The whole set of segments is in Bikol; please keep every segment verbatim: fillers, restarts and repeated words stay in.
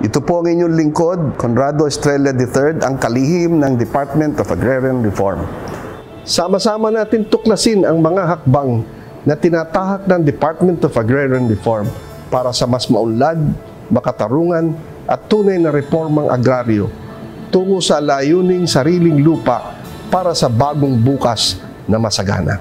Ito po ang inyong lingkod, Conrado Estrella the third, ang kalihim ng Department of Agrarian Reform. Sama-sama natin tuklasin ang mga hakbang na tinatahak ng Department of Agrarian Reform para sa mas maunlad, makatarungan at tunay na reformang agraryo tungo sa layuning sariling lupa para sa bagong bukas na masagana.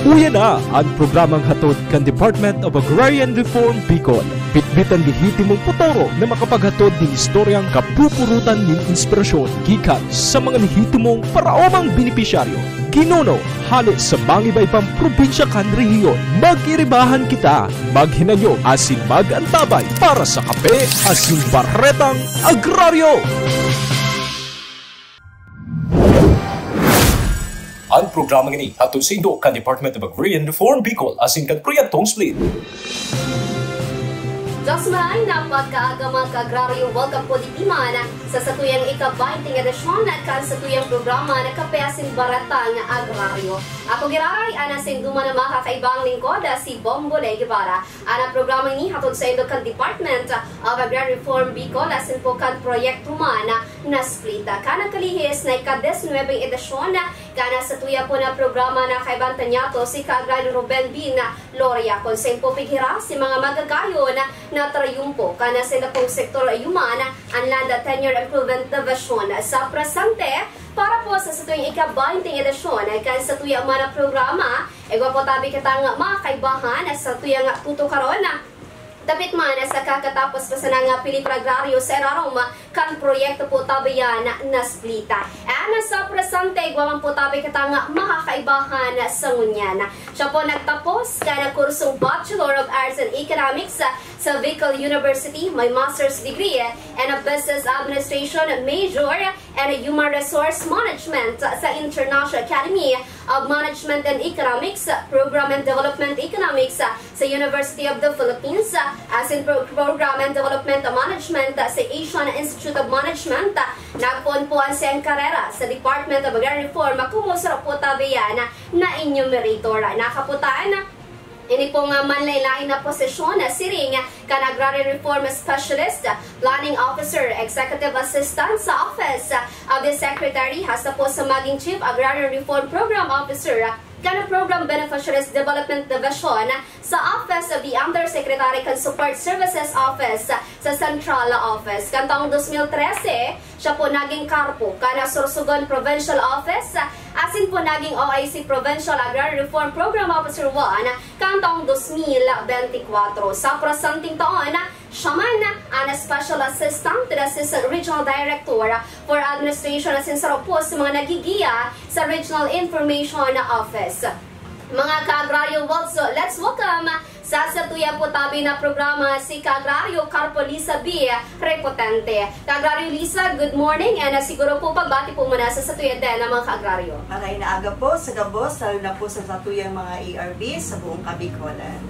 Uya na an programang hatod kan Department of Agrarian Reform Bicol. Bitbit an lehitimong potoro na makapaghatod nin istoryang kapupurutan nin inspirasyon gikan sa mga lehitimong paraomang benepisyaryo, ginuno, hale sa mangiba-ibang probinsya kan rehiyon. Mag-iribahan kita, maghinanyog asin mag-antabay para sa Kape asin Baretang Agraryo! An programang ini hatod saindo kan Department of Agrarian Reform Bicol asin kan Proyektong Split. Diyos maray na pagkaaga, mga ka-agraryo. Welcome po digdi man sa satuyang ika-baynte nga edisyon kan satuyang programa na Kape asin Baretang Agraryo. Ako giraray an saindo man na makakaibang lingkod, si Bombo Ley Guevara. An programa ini hatod saindo kan Department of Agrarian Reform Bicol asin po kan proyekto man na Splita. Kan nagkalihis na ika-disinwebeng edisyon kan satuya po na programa na kaiban ta niyato si Kaagraryong Ruben Bin Loria kun sain po pighiras si mga magagayon na trayumpo kan sainda pong sektor yuman an Land Tenure Improvement Division. Sa presente, para po sa satuyang ika-baynte edisyon kan satuya man na programa, igwa po tabi kitang mga kaibahan sa satuyang tutukaron. Dapit man sa kakatapos pa sana nga pelikula agraryo sa irarom kan proyekto po tabi yan na Splita. And sa presente, igwa man po tabi kitang makakaibahan sa ngunyan. Siya po nagtapos kan kursong Bachelor of Arts and Economics sa Bicol University, may master's degree and a business administration major and Human Resource Management sa International Academy of Management and Economics, Program and Development Economics sa University of the Philippines, asin Pro- Program and Development Management sa Asian Institute of Management. Nagpoon po an siyang karera sa Department of Agrarian Reform, kumusura po tabi yan na enumerator. Nakaputan, ini pong manlaen-laen na posisyon na siring kan Agrarian Reform Specialist, Planning Officer, Executive Assistant sa Office of the Secretary, hasta po sa maging Chief Agrarian Reform Program Officer kan Program Beneficiaries Development Division sa Office of the Undersecretary kan Support Services Office sa Central Office. Kan taong dos mil trese, siya po naging karpo kan Sorsogon Provincial Office, asin po naging O I C Provincial Agrarian Reform Program Officer one kan taong dos mil benti kwatro. Sa presenteng taon, siya man an Special Assistant to the Assistant Regional Director for Administration asin saro po sa mga naggigiya sa Regional Information Office. Mga ka-agraryo, well, so let's welcome sa satuya po tabi na programa si Ka-agraryo Carpo Lisa B. Repotente. Ka-agraryo Lisa, good morning, and ah, siguro po pagbati po muna sa satuya din ng mga ka-agraryo. Maray na aga po sa gabos, lalo na po sa satuyang mga A R B sa buong Kabicolan.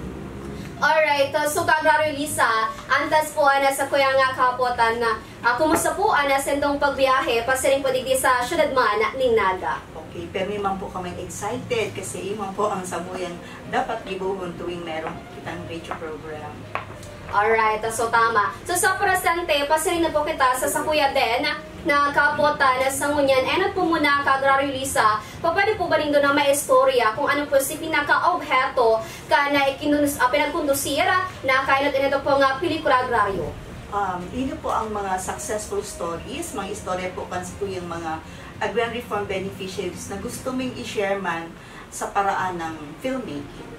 Alright, uh, so Ka-agraryo Lisa, antas po ana sa kuya nga kahapotan na ah, kumusta po ana sendong pagbiyahe pasiring po digdi sa syudad man nin Naga? Okay, pero man po kami excited kasi iman po ang sabuyang dapat gibohon tuwing meron kitang radio program. Alright, so tama. So sa presente, pasiring na po kita sa sakuya din na kapotan sa ngunyan. Ano po muna, Ka-agraryo Lisa, pwede po ba nindo na maistorya kung ano po si pinaka-obheto ka na ikinus- uh, pinagkondusir na kainot ito po nga pelikula agraryo? Um, ino po ang mga successful stories, mga istorya po kan sa tuyang mga agrarian reform beneficiaries na gusto ming i-share man sa paraan ng filmmaking.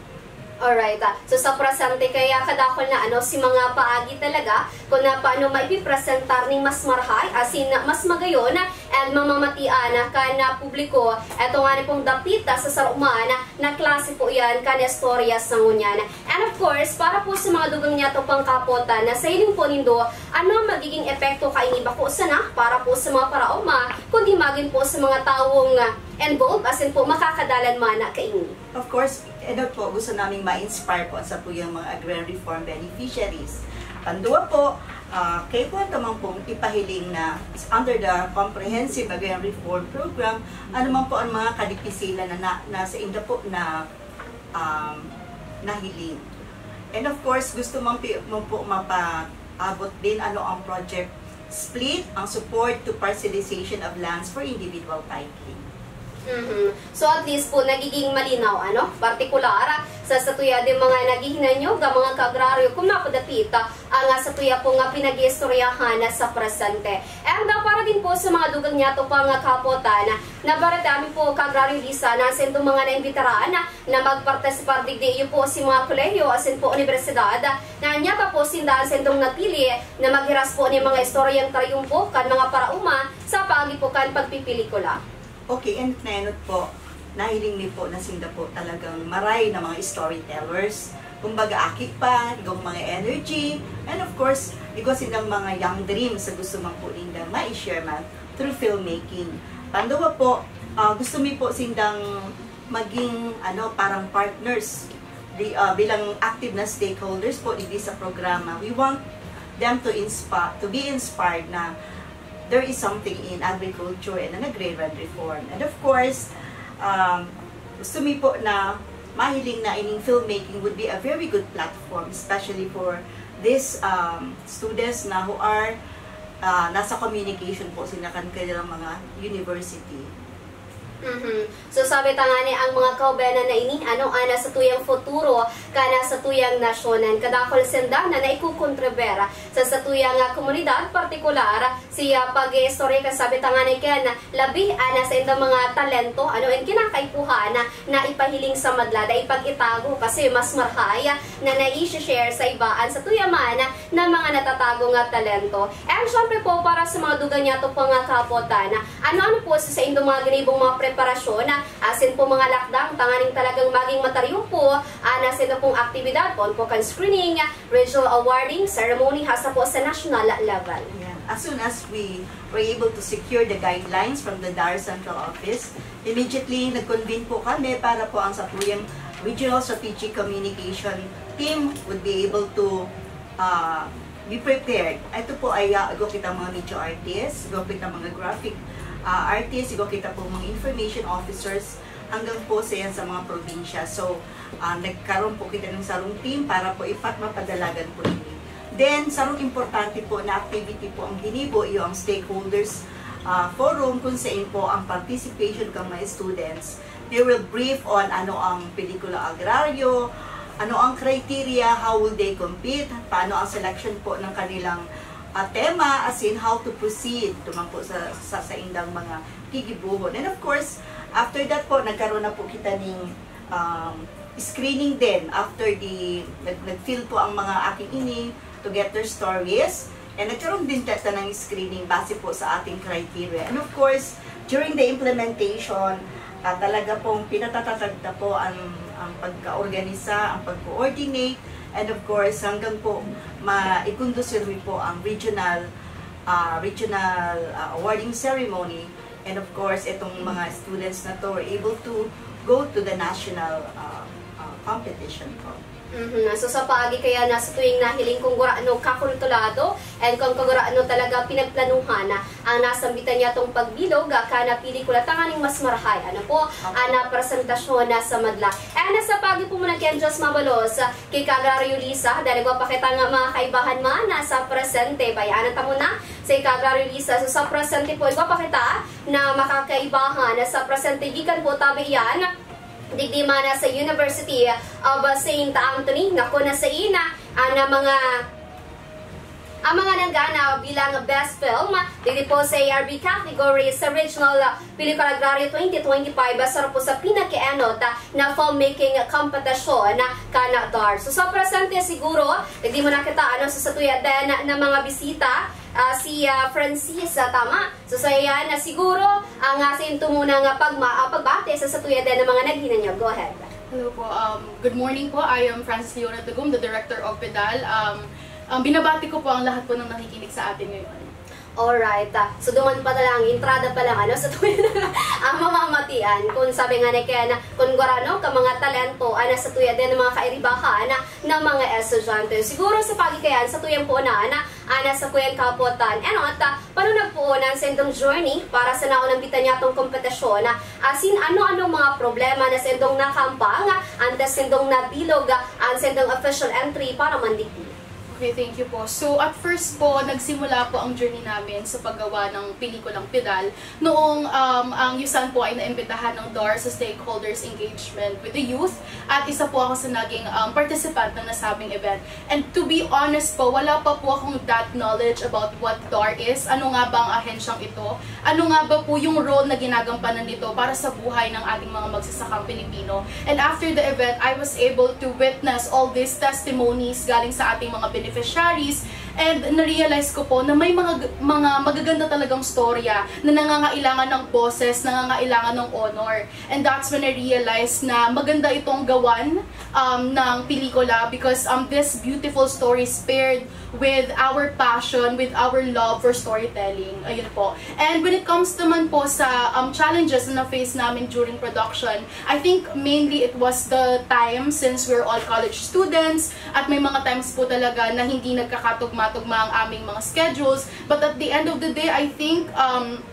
Alright. Ah. So sa presente kaya kadakol na ano si mga paagi talaga kung na paano maipipresentar ning mas marhay asin mas magayon and mamamatian kan publiko. Eto nga ni pong dapita sa saruman na klase po yan kan istorya sa ngunyan. And of course, para po sa mga dugang niya to pangkapotan na sa hiling po nindo, ano ang magiging epekto kaini bako sana para po sa mga paraoma, kundi magin po sa mga tawong involved asin po makakadalan man na kaini. Of course, Edot po, gusto naming ma-inspire po ang satuyang mga agrarian reform beneficiaries. Pandua po, uh, kayo po naman pong ipahiling na under the Comprehensive Agrarian Reform Program, ano man po ang mga kadipisilan na, na, na sa inda po na um, nahiling. And of course, gusto mong pi- mo po mapaabot din ano ang project split, ang support to parcelization of lands for individual titling. Mhm. So at least po nagiging malinaw, ano, partikular sa satuya din mga naghihinanyog ang mga kaagraryo kung mapadapit ang satuya po nga pinag-iistoryahan sa presente. And uh, para din po sa mga dugang niya to pang kapotan, nabarata amin po kaagraryo Lisa na sendo mga naimbitaran na magpartisipar digdi iyo po si mga kolehiyo asin po unibersidad na nyata po sinda an sendong napili na maghiras po nin mga istoryang tariyumpo kan mga paraoma sa paagi po kan pagpipelikula. Okay, and nenot po, nahiling mi po na sinda po talagang maray na mga storytellers. Kumbaga, aki pa, igong mga energy, and of course, igwa sindang mga young dreams sa gusto man po ninda ma-share man through filmmaking. Panduwa po, ah, gusto mi po sindang maging ano parang partners di, ah, bilang active na stakeholders po digdi sa programa. We want them to inspire, to be inspired na there is something in agriculture and an agrarian reform. And of course, um, gusto mi po na mahiling na ining filmmaking would be a very good platform, especially for these um, students na who are ah, nasa communication po sila kan kanilang mga university. Mhm. So sabi ta ngani ang mga kaubanan na ini, ano, ana sa tuyang futuro, kana sa tuyang nasyonan. Kadakul sinda na naikukontriber sa satuyang ah, komunidad, partikular sa ah, pag-iistorya kan sabi ta ngani kan labi ana sa indang mga talento, ano, and kinakaipuhan na, na ipahiling sa madla, na ipag-itago kasi mas marhay na nai-share sa iba an satuya man na mga natatago nga talento. And syempre po, para sa mga dugang niyato po nga kapotan, ano-ano po sa saindong mga ginibong mga preparasyon, asin po mga lakdang tanganing talagang maging matariyumpo an saindong pong aktibidad poon po kan screening, regional awarding ceremony, hasta po sa national level? Yeah. As soon as we were able to secure the guidelines from the DAR Central Office, immediately nag-convene po kami para po ang satuyang Regional Strategic Communication Team would be able to uh, be prepared. Ito po ay uh, igwa kita mga media artists, igwa kita mga graphic uh, artists, igwa kita po mga information officers, hanggang po sa yan sa mga probinsya. So, uh, nagkaroon po kita ng sarong team para po ipat mapadalagan po ini. Then, sarong importante po na activity po ang ginibo, iyo ang stakeholders uh, forum kung saan po ang participation ng mga students. They will brief on ano ang pelikula agraryo, ano ang criteria, how will they compete, paano ang selection po ng kanilang uh, tema, as in how to proceed duman po sa, sa, sa indang mga gigibohon. And of course, after that po, nagkaroon na po kita ning um, screening din after the, nag, nag-fill po ang mga aking ini to get their stories. And nagkaroon din kita ng screening base po sa ating criteria. And of course, during the implementation, uh, talaga pong pinatatatag na po ang, ang pagka-organisa, ang pag-coordinate, and of course, hanggang po ma-conduce mi po ang regional uh, regional uh, awarding ceremony. And of course, itong mga students na to were able to go to the national uh, uh, competition po. Mhm. So sa paagi kaya na sa tuwing nahiling kung gurano kakulturado and kung gurano talaga pinagplanuhan ang nasambitan niya tong pagbilog ah, kana pelikula tanganing mas marahay. Ano po, ana presentasyon na sa madla. And sa paagi po muna kaya Diyos mabalos, kay Kagraryo Lisa, dahil igwa pa kita nga mga kaibahan man na sa presente. Bayaan ta muna sa Kagraryo Lisa. So, sa presente po, igwa pa kita na makakaibahan na sa presente gikan po tabi iyan. Digdi man na sa University of Saint Anthony, na kung nasa ina, ah, na mga ang mga nanggana bilang Best Film, digdi po sa A R B category sa Regional Pelikula Agraryo twenty twenty-five, saro po sa pinakaenot na filmmaking competition kan DAR. So, sa presente siguro, digdi muna kita, ano, sa satuya din na mga bisita, ah, si ah, Francis, ah, tama? So, sa yan, na siguro, ang ah, sa inyo muna nga pagma, ah, pagbati sa satuya din ng mga naghinanyog. Go ahead. Hello po. Um, good morning po. I am Francis Leona Tagum, the director of PEDAL. Um, um, binabati ko po ang lahat po ng nakikinig sa atin ngayon. Alright. Ah, so, duman pa lang, entrada pa lang, ano, sa tuwing ang mamamatian. Kung sabi nga ni Ken, kung gwarano ka mga talento, ana sa tuya din ng mga kairibahan na, na mga estudyante. Siguro sa pagikayan, sa tuyang po na, na Ana sa kuyang kapotan. Ano at ah, paano nagpuon ang sendong journey para sa naunang bitan niya atong kompetisyon? Asin ano-anong mga problema na sendong nakampang antes sendong nabilog ang sendong official entry para mandigdi? Okay, thank you po. So, at first po, nagsimula po ang journey namin sa paggawa ng pelikulang Pidal noong um, ang Yusan po ay naimbitahan ng D O R sa stakeholders engagement with the youth at isa po ako sa naging um, participant ng nasabing event. And to be honest po, wala pa po akong that knowledge about what D O R is, ano nga ba ang ahensyang ito, ano nga ba po yung role na ginagampanan nito para sa buhay ng ating mga magsasakang Pilipino. And after the event, I was able to witness all these testimonies galing sa ating mga beneficiaries. And na-realize ko po na may mga, mga magaganda talagang storya na nangangailangan ng boses, nangangailangan ng honor. And that's when I realized na maganda itong gawan um, ng pelikula because um, this beautiful story is paired with our passion, with our love for storytelling. Ayun po. And when it comes naman po sa um, challenges na na-face namin during production, I think mainly it was the time since we're all college students at may mga times po talaga na hindi nagkakatugma-tugma ang aming mga schedules. But at the end of the day, I think um,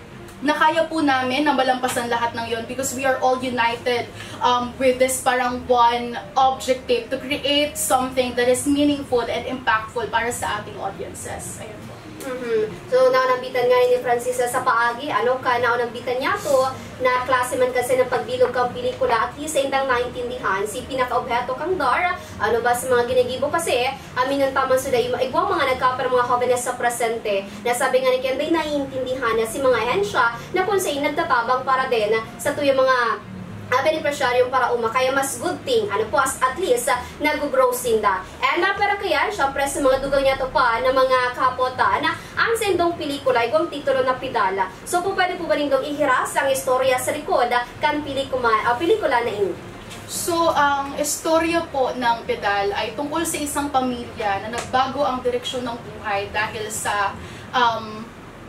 na kaya po namin na malampasan lahat ng yon because we are all united um, with this parang one objective to create something that is meaningful and impactful para sa ating audiences. Ayun po. Mhm. So, naunambitan nga ni Francis sa paagi, ano, ka naunambitan niya to, na klase man kasi ng pagbilog kang pelikula at di sa indang naintindihan si pinakaobheto kang D O R, ano ba sa mga ginigibo kasi, aminon taman suda yung igwang mga nagkapar mga hobenes sa presente, na sabi nga ni Ken, di naiintindihan na si mga ahensya na kung saan nagtatabang para din sa tuyang mga ah, benepisyaryong paraoma, kaya mas good thing, ano po, as, at least, ah, nag-grow sinda. And ah, pero kaya, syempre, sa mga dugang niya to pa na mga kahapotan, ah, ang sendong pelikula, igwang titulo na Pidal. So, po pwede po ba nindong ihiras ang istorya sa likod ah, kan pelikuma, ah, pelikula na ini? So, ang istorya po ng Pidal ay tungkol sa isang pamilya na nagbago ang direksyon ng buhay dahil sa um,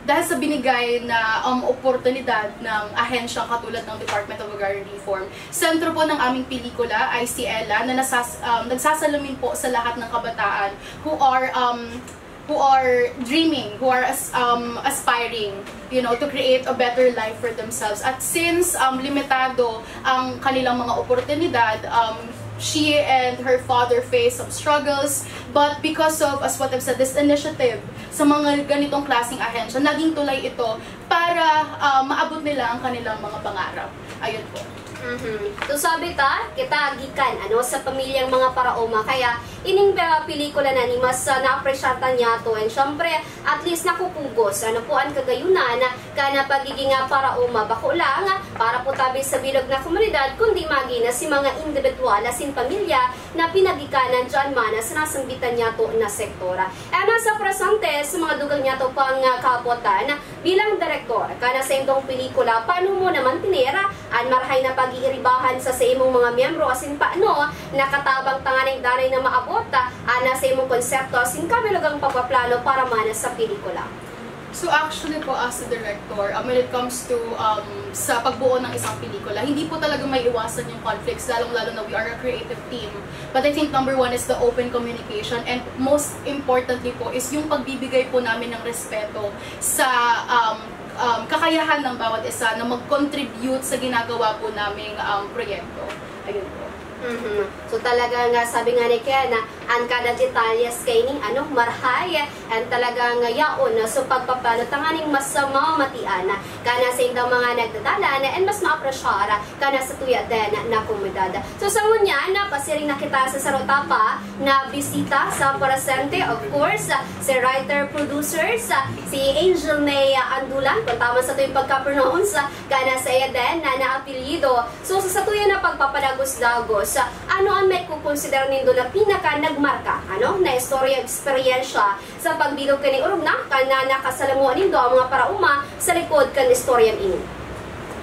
dahil sa binigay na um, oportunidad ng ahensya katulad ng Department of Agrarian Reform. Sentro po ng aming pelikula ay si Ella na nasas, um, nagsasalamin po sa lahat ng kabataan who are um, who are dreaming, who are as, um, aspiring, you know, to create a better life for themselves. At since um, limitado ang kanilang mga oportunidad, um, she and her father face some struggles. But because of, as what I've said, this initiative sa mga ganitong klaseng ahensya, naging tulay ito para uh, maabot nila ang kanilang mga pangarap. Ayun po. Mm-hmm. So sabi ta, kita gikan ano sa pamilyang mga paraoma, kaya ining uh, pelikula na ni mas uh, naapresyatan niya to, and syempre at least nakukugos ano po ang kagayunan ka na pagiging uh, paraoma, bako lang para po tabi sa bilog na komunidad kundi magi na si mga individual asin pamilya na pinagikanan dyan man sa nasambitan niya to na sektor. Ana sa presente sa mga dugang niya to pang uh, kapotan, bilang direktor ka na sa indong pelikula, paano mo naman tinira an marahay na pag-iiribahan sa sa imong mga miyembro asin paano nakatabang tanganing danay na maabot ana sa imong konsepto asin kabilugang pagpaplano para man sa pelikula? So actually po, as a director, um, when it comes to um, sa pagbuo ng isang pelikula, hindi po talaga may iwasan yung conflicts, lalong-lalo na we are a creative team. But I think number one is the open communication, and most importantly po is yung pagbibigay po namin ng respeto sa um, um, kakayahan ng bawat isa na mag-contribute sa ginagawa po naming um, proyekto. Ayun po. Mm-hmm. So talaga nga, sabi nga ni Ken, na ang kada detalyes kaini ano, marhay, and talagang yaon so pagpaplano tanganing mas mamatian kana sa indang mga nagdadalan and mas maapresyar kana sa tuya din na komunidad. So sa ngunyan, napasiring na kita sa sarong tapa na bisita sa presente, of course, si writer, producers, si Angel May Andulan, kung tama sa tuyong pagka-pronounce kana sa iya din na naapelyido. So sa satuya na pagpapadagos-dagos, ano ang may kukonsidera nindo na pinaka nagmarka ano na istorya, eksperyensya sa pagbilog kani orog na kan na nakasalamuha nindo ang mga paraoma sa likod kan istoryang ini?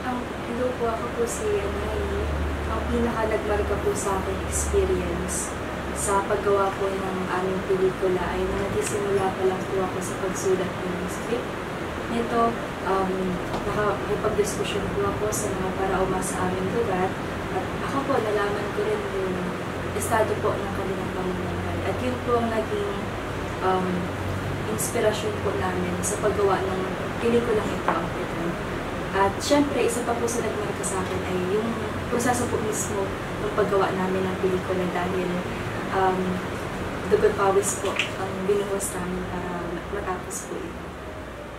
Ang, hello po, ako po si Anay. Ang pinaka nagmarka po sa akin experience sa paggawa po ng aming pelikula ay nung nagsisimula pa lang po ako sa pagsulat ng script. Nito, um, nakipagdiskusyon po ako sa mga paraoma sa aming lugar at ako po, nalaman ko rin yung estado po ng kanilang pamumuhay. At yun po ang naging um, inspirasyon po namin sa paggawa ng pelikulang ito ang Petan. At syempre, isa pa po sa nagmarka sa akin ay yung proseso po mismo ng paggawa namin ng pelikula dahil um, dugo't pawis po ang binuhos namin para matapos po ito.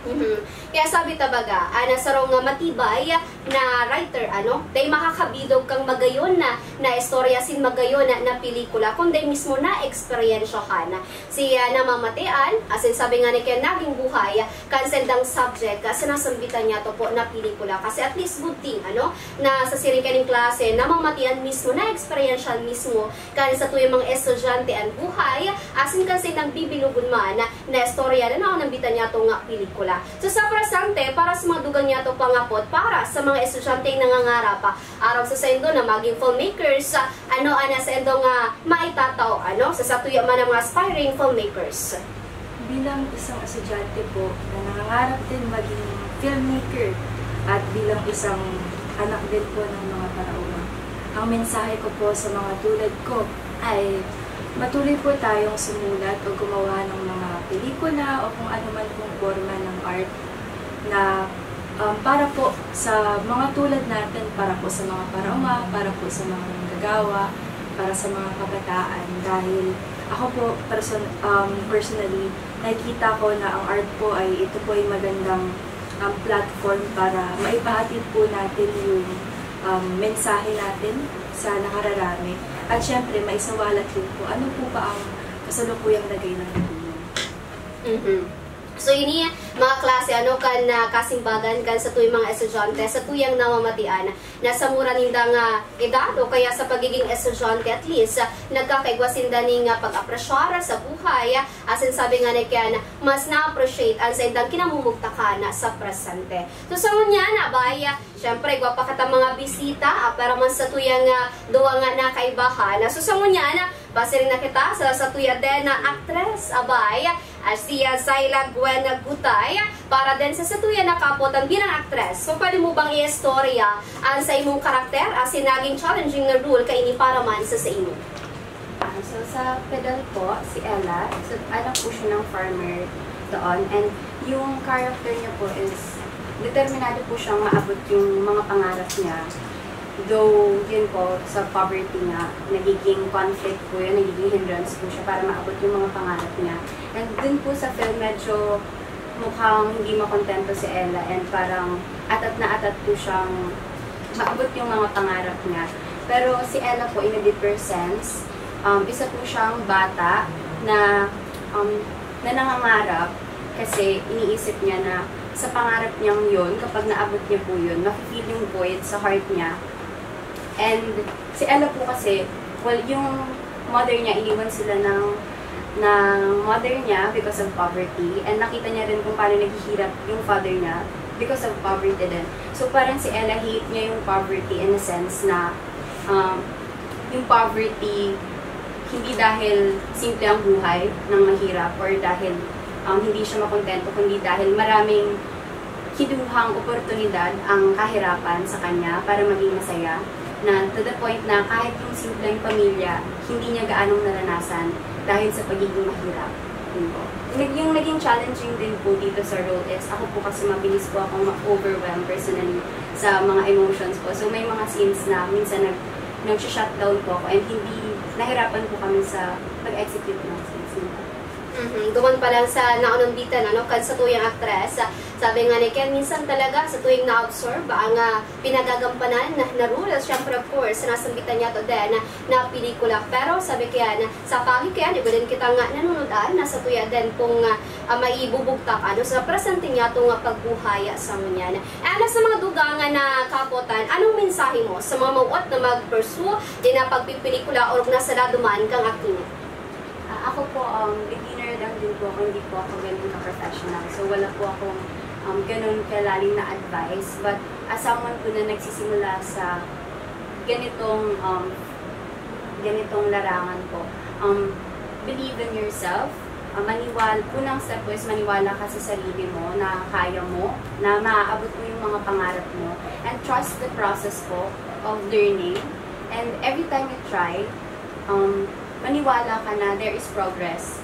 Mhm. Kaya sabi ta baga, ana sarong nga matibay na writer, ano, dai makakabilog kang magayon na, na istorya asin magayon na, na pelikula, kun dai mismo na eksperyensyahan. Si ah, namamatian, asin sabi nga ni kaya naging buhay, kan sendang subject, ah, sinasambitan niya to po na pelikula. Kasi at least good thing, ano, na sa siring kaning klase, namamatian mismo, na eksperyensyahan mismo, kan sa tuyang mga estudyante ang buhay, asin kan sendang bibilugon man, na istorya na naunambitan niya to nga pelikula. So sa presente, para sa mga dugang niya to pangapot, para sa mga estudyante nangangarap, ah, arog sa saindo na maging filmmakers, ah, ano ana saindo nga maitatao, ano, sa satuya man ang mga aspiring filmmakers? Bilang isang estudyante po na nangangarap din maging filmmaker at bilang isang anak din po ng mga paraoma, ang mensahe ko po sa mga tulad ko ay matuloy po tayong sumulat o gumawa ng mga pelikula o kung ano man pong forma ng art na um, para po sa mga tulad natin, para po sa mga paraoma, para po sa mga manggagawa, para sa mga kabataan. Dahil ako po person, um, personally, nakikita ko na ang art po ay ito po ay magandang um, platform para maipahatid po natin yung um, mensahe natin sa nakararami. At syempre, maisawalat din po ano po ba ang kasalukuyang lagay ng lipunan. Mhm. So ini mga klase ano kan uh, kasimbagan kan sa tuyang mga estudyante sa tuyang namamatian na sa mura ninda nga edad o kaya sa pagiging estudyante at least uh, nagkakaigwa sinda ning uh, pag-apresyar sa buhay uh, asin sabi nga ni Ken mas na-appreciate ang sa indang kinamumugtakan sa presente. So sa ngunyan, abay, uh, syempre, igwa pa kita mga bisita, ah, para man sa tuyang uh, duwa nga nakaibahan. Uh, so sa ngunyan, uh, Pasiring na kita sa satuya din na aktres, abay, ah, si ah, Zyla Gwen Gutay, para din sa satuya na kapot ang bilang aktres. So, pwede mo bang i-istorya ang sa imong karakter asin naging challenging na role kaini para man sa sa imo? Ah, so, sa pedal po, si Ella, so, anak po siya ng farmer doon. And yung character niya po is, determinado po siyang maabot yung mga pangarap niya. Though, yun po, sa poverty nga, nagiging conflict po yun, nagiging hindrance po siya para maabot yung mga pangarap niya. And dun po sa film, medyo mukhang hindi makontento si Ella and parang atat na atat po siyang maabot yung mga pangarap niya. Pero si Ella po, in a deeper sense, um, isa po siyang bata na, um, na nangangarap kasi iniisip niya na sa pangarap niyang yun, kapag naabot niya po yun, mafe-feel yung void sa heart niya. And si Ella po kasi, well, yung mother niya, iniwan sila ng, ng mother niya because of poverty. And nakita niya rin kung paano naghihirap yung father niya because of poverty din. So parang si Ella hate niya yung poverty in a sense na um, yung poverty, hindi dahil simple ang buhay ng mahirap or dahil um, hindi siya makontento, kundi dahil maraming kinuhang oportunidad ang kahirapan sa kanya para maging masaya, na to the point na kahit yung simpleng pamilya, hindi niya gaanong naranasan dahil sa pagiging mahirap. Yun po. Nag- Yung naging challenging din po dito sa role is, ako po kasi mabilis po akong ma-overwhelm personally sa mga emotions po. So may mga scenes na minsan nag nag-shutdown po ako and hindi, nahirapan po kami sa pag-execute ng scenes nila. Mhm. Duman pa lang sa naunambitan, ano, kan sa tuyang aktres, sabi nga ni Ken, minsan talaga sa tuwing na-absorb ang ah, pinagagampanan na, na role, syempre of course, nasambitan niya to din na, na pelikula. Pero sabi kaya na sa pagi kaya, di ba din kita nga nanunudan na sa tuya din kung ah, ah, maibubugtak ano, sa presente niya to nga pagbuhay sa ngunyan. Ana sa mga dugangan na kapotan, anong mensahe mo sa mga mauot na mag-pursue din na pagpipelikula o nasa lado man kang acting? Ah, ako po, um, beginner lang din po ako, hindi po ako ganun ka-professional. So, wala po akong um, ganun kalalim na advice. But as someone po na nagsisimula sa ganitong um, ganitong larangan po, um, believe in yourself. Uh, maniwal, unang step po is maniwala ka sa sarili mo na kaya mo, na maaabot mo yung mga pangarap mo. And trust the process po of learning. And every time you try, um, maniwala ka na there is progress.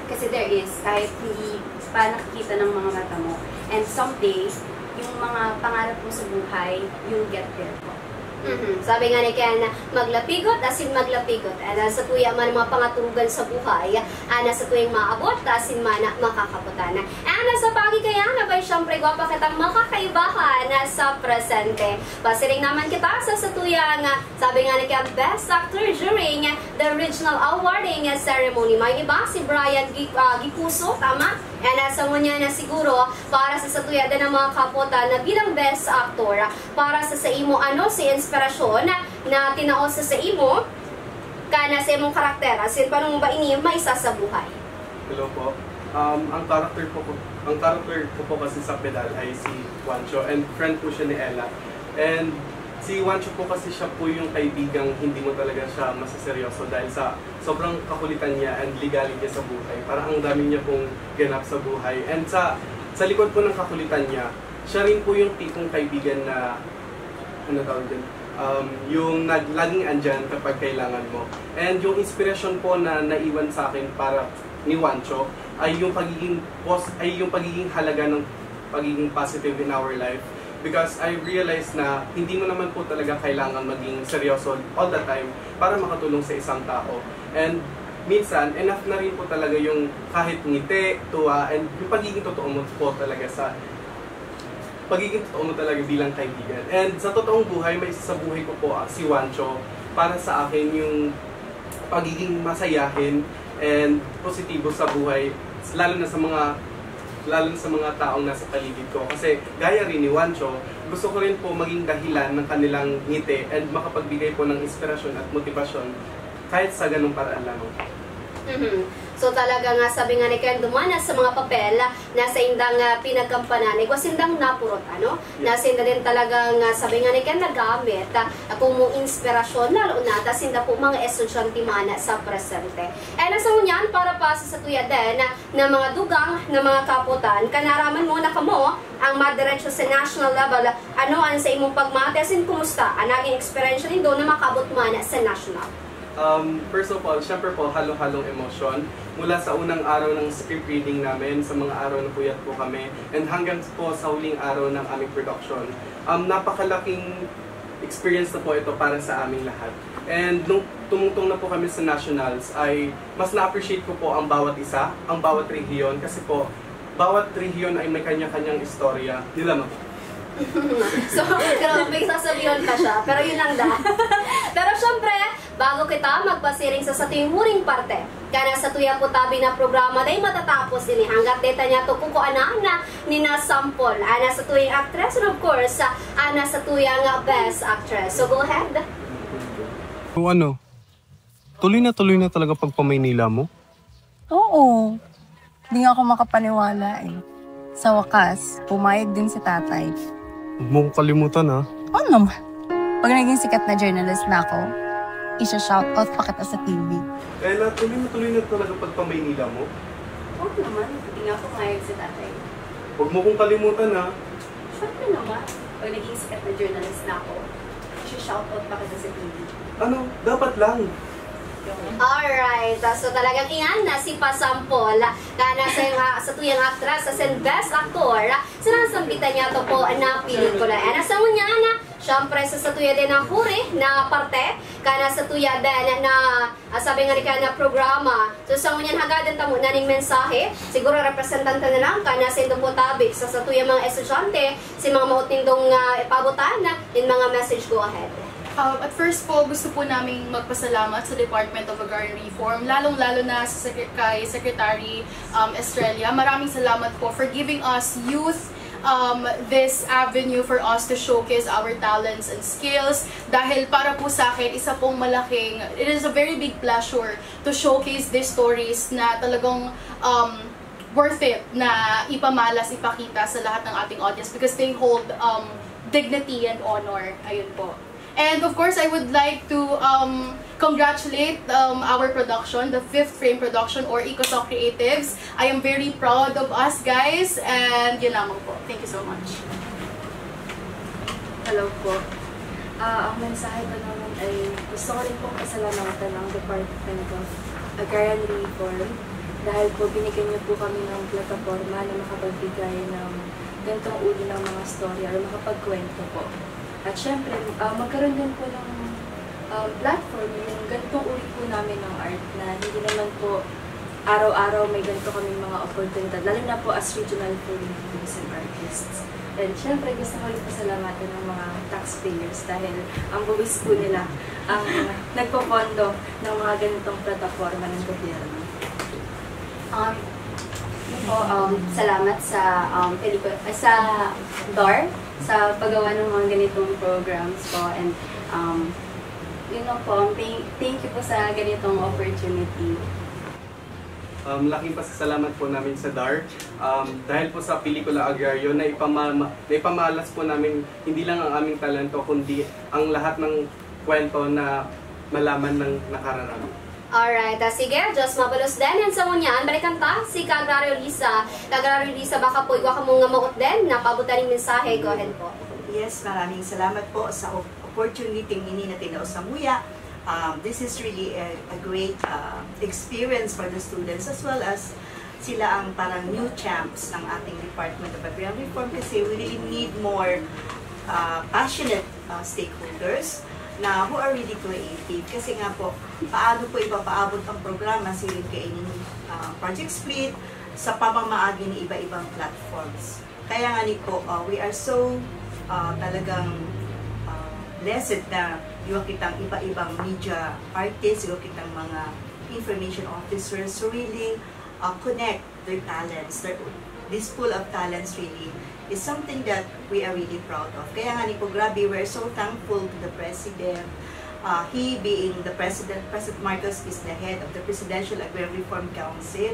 Kasi there is, kahit hindi pa nakikita ng mga mata mo. And someday, yung mga pangarap mo sa buhay, you'll get there po. Mhm. Sabi nga ni Ken, maglapigot, asin maglapigot. Ana sa tuya man mga pangaturugan sa buhay, ana sa tuyang maabot, asin man makakaputan. Ana sa pagi kaya na bay, syempre, gwapa kitang makakaibahan na sa presente. Pasiring naman kita sa satuyang, sabi nga ni Ken, Best Actor during the Regional Awarding Ceremony. May iba si Brian Gi- ah, Gicuso, tama? Ana sa ngunyan na siguro para sa satuya din ang mga kapotan na bilang Best Actor. Para sa saimo, ano si inspirasyon na, na tinao sa saimo ka na sa imong karakter? Asin paano mo ba ini maisa sa buhay? Hello po. Um, ang character po ko, ang character ko po kasi sa pedal ay si Juancho, and friend po siya ni Ella. And si Juancho po kasi siya po yung kaibigang hindi mo talaga siya maseseryoso dahil sa sobrang kakulitan niya and ligalig niya sa buhay. Parang ang dami niya pong ganap sa buhay. And sa sa likod po ng kakulitan niya, siya rin po yung tipong kaibigan na, ano tawag dyan, um, yung nag, laging andyan kapag kailangan mo. And yung inspirasyon po na naiwan sa akin para ni Juancho ay yung pagiging pos, ay yung pagiging halaga ng pagiging positive in our life, because I realized na hindi mo naman po talaga kailangan maging seryoso all the time para makatulong sa isang tao. And minsan, enough na rin po talaga yung kahit ngiti, tuwa, and yung pagiging totoo mo po talaga sa pagiging totoo mo talaga bilang kaibigan. And sa totoong buhay, may isa sa buhay ko po, ah, si Juancho. Para sa akin, yung pagiging masayahin and positibo sa buhay, lalo na sa mga lalo na sa mga taong nasa paligid ko. Kasi gaya rin ni Juancho, gusto ko rin po maging dahilan ng kanilang ngiti and makapagbigay po ng inspirasyon at motibasyon kahit sa ganung paraan lamang. Mhm. So talaga nga, sabi nga ni Ken, duman na sa mga papel na saindang, ah, pinagkampanan, igwa sindang napurot, ano? Na sinda din talagang, ah, sabi nga ni Ken, nagamit, ah, kung mong inspirasyon, lalo na ta sinda po mga estudyante man sa presente. And sa ngunyan, para pa sa satuya din, ah, na mga dugang, na mga kapotan, kanaraman mo na kamo ang madiretso sa national level. Ano ang sa imong pagmati, asin kumusta ang naging eksperyensya nindo na makaabot man sa national? Um, first of all, syempre po, halo-halong emosyon. Mula sa unang araw ng script reading namin, sa mga araw na puyat po kami, and hanggang po sa huling araw ng aming production. Um, napakalaking experience na po ito para sa aming lahat. And nung tumungtong na po kami sa nationals, ay mas na-appreciate ko po ang bawat isa, ang bawat rehiyon, kasi po, bawat rehiyon ay may kanya-kanyang istorya. Yun lamang. So, grabe, sasabihan pa siya. Pero yun lang da. Pero syempre, bago kita magpasiring sa satuing huring parte, kana sa tuya po tabi na programa, dahil matatapos ini. Hanggat deta niya to kukuanan na ni na sample. Ana sa tuyang actress, and of course, ana sa tuyang best actress. So, go ahead. Kung ano, tuloy na tuloy na talaga pagpamaynila mo? Oo. Di nga ako makapaniwala eh. Sa wakas, pumayag din si tatay. Huwag mo kong kalimutan ha. Oo naman. Pag naging sikat na journalist na ako, isa-shoutout pa kita sa T V. Kaya na tuloy na tuloy na talaga pagpamaynila mo? Oo naman, hindi nga pumayag si tatay. Huwag mo kong kalimutan ha. Siyempre naman, pag naging sikat na journalist na ako, isi-shoutout pa kita sa T V. Ano? Dapat lang. Alright, ah, so talagang iyan na si Pasampol, ah, kana sa, ah, sa tuyang aktras, sa sen best actor, ah, sinasambitan niya to po na pelikula. And sa ngunyan na, syempre, sa, sa tuya din na huri na parte, kana sa tuya din na, ah, sabi nga ni kaya na programa. So, sa ngunyan hagadan tamo na ning mensahe, siguro representante na lang kana sa indong po tabi, sa, sa tuya mga estudyante, si mga maot nindong, ah, ipabutan na, in mga message, go ahead. Um, at first po, gusto po naming magpasalamat sa Department of Agrarian Reform, lalong-lalo na sa Secre- kay Secretary um, Estrella. Maraming salamat po for giving us youth um, this avenue for us to showcase our talents and skills. Dahil para po sa akin, isa pong malaking, it is a very big pleasure to showcase these stories na talagang um, worth it na ipamalas, ipakita sa lahat ng ating audience because they hold um, dignity and honor. Ayun po. And of course, I would like to um, congratulate um, our production, the Fifth Frame Production or Ecosoc Creatives. I am very proud of us, guys. And yun lamang po. Thank you so much. Hello po. Ah, ang mensahe ko naman ay gusto ko rin pong pasalamatan ang Department of Agrarian Reform Dahil po binigyan niyo po kami ng plataporma na makapagbigay ng ganitong uri ng mga story or makapagkwento po. At syempre, ah, magkaroon din po ng, um, platform yung ganitong uri po namin ng art na hindi naman po araw-araw may ganito kaming mga oportunidad, lalo na po as regional Filipino tourism artists. And syempre, gusto ko rin pasalamatan ng mga taxpayers dahil ang buwis po nila ang nagpopondo ng mga ganitong plataporma ng gobyerno. Um, yun po, um, salamat sa, um, pelikula, sa DAR, sa paggawa ng mga ganitong programs po. And, um, yun lang po, um, thank, thank you po sa ganitong opportunity. Um, laking pasasalamat po namin sa DAR. Um, dahil po sa Pelikula Agraryo na ipamama, na ipamalas po namin hindi lang ang aming talento kundi ang lahat ng kwento na malaman ng nakararami. Alright, ah, sige, Diyos mabalos din. And sa ngunyan, balikan ta si Kagraryo Lisa. Kagraryo Lisa, baka po igwa ka mong maot din na pabutan ng mensahe. Go ahead po. Yes, maraming salamat po sa op- opportunity ini na tinao sa muya. Um, this is really a, a great uh, experience for the students as well as sila ang parang new champs ng ating Department of Agrarian Reform kasi we really need more uh, passionate uh, stakeholders na who are really creative. Kasi nga po, paano po ipapaabot ang programa siring kaining uh, Project Split sa pamamaagi ng iba-ibang platforms. Kaya nga ni po, uh, we are so uh, talagang uh, blessed na iwa kitang iba-ibang media artists, iwa kitang mga information officers who really uh, connect their talents. Their, this pool of talents really is something that we are really proud of. Kaya nga ni po, grabe, we're so thankful to the President. Uh, he being the President, President Marcos is the head of the Presidential Agrarian Reform Council.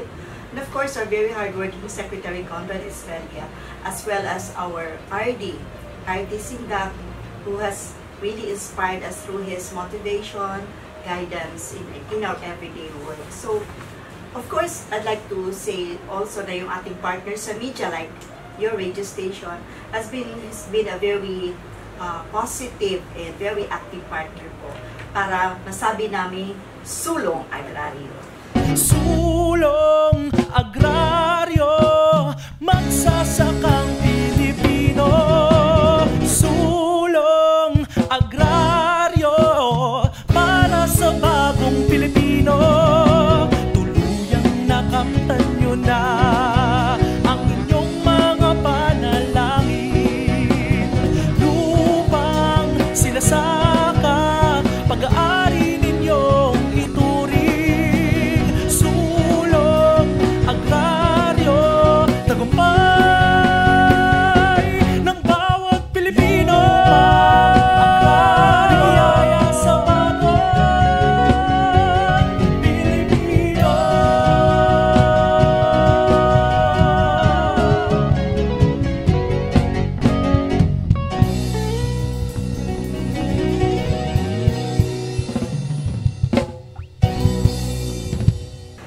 And of course, our very hardworking Secretary Conrad Estrella, as well as our R D, R D Sindak, who has really inspired us through his motivation, guidance in, in our everyday work. So, of course, I'd like to say also na yung ating partner sa media like your radio station has been, has been a very uh, positive and very active partner po para masabi namin sulong agraryo. Sulong agraryo, magsasakang Pilipino. Sulong agraryo, para sa bagong Pilipino. Tuluyang nakamtan nyo na ang inyong mga panalangin. Lupang sinasaka, pag-aari ninyong ituring. Sulong agraryo, tagumpay ng bawat Pilipino. Agraryo sa bagong Pilipino.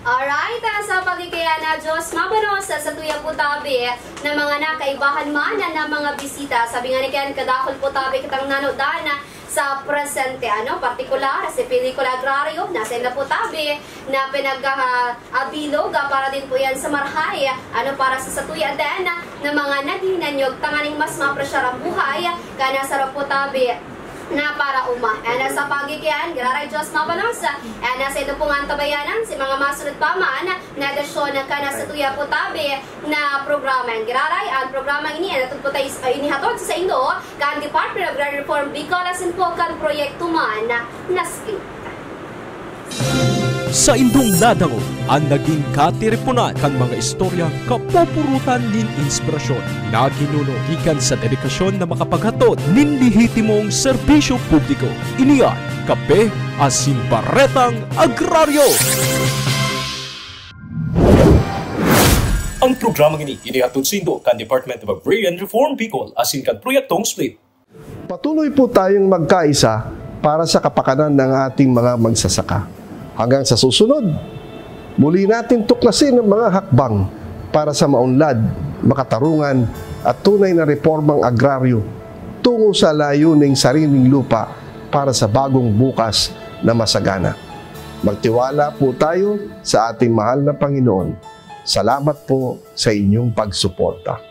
Alright, ah, sa pagkikaya na Diyos mabanos sa satuya po tabi na mga nakaibahan man na mga bisita. Sabi nga ni Ken, kadakol po tabi kitang nanodan sa presente, ano, partikular, si Pelikula Agraryo, nasa na po tabi na pinag-abilog ah, para din po yan sa marhay, ano, para sa satuya din na mga naghinanyog tanganing mas mapresyar ang buhay, kaya nasa po tabi na para uma. And sa pagigian, giraray Diyos mabalos. And sa ito pong antabayanan, si mga masunod pa man na edisyon kan satuya po tabi na programa. And giraray, ang programa ini, ang natod po tayo, uh, inihatod sa saindo, kan Department of Agrarian Reform Bicol, asin po kan proyekto man na SPLIT. Saindong nadangog an nagin katiriponan kan mga istoryang kapupurutan nin inspirasyon na ginuno gikan sa dedikasyon na makapaghatod nin lehitimong serbisyo publiko. Ini an Kape asin Baretang Agraryo. Ang programang ini inihatod saindo kan Department of Agrarian Reform Bicol asin kan Proyektong SPLIT. Patuloy po tayong magkaisa para sa kapakanan ng ating mga magsasaka. Hanggang sa susunod, muli natin tuklasin ang mga hakbang para sa maunlad, makatarungan at tunay na repormang agraryo tungo sa layuning sariling lupa para sa bagong bukas na masagana. Magtiwala po tayo sa ating mahal na Panginoon. Salamat po sa inyong pagsuporta.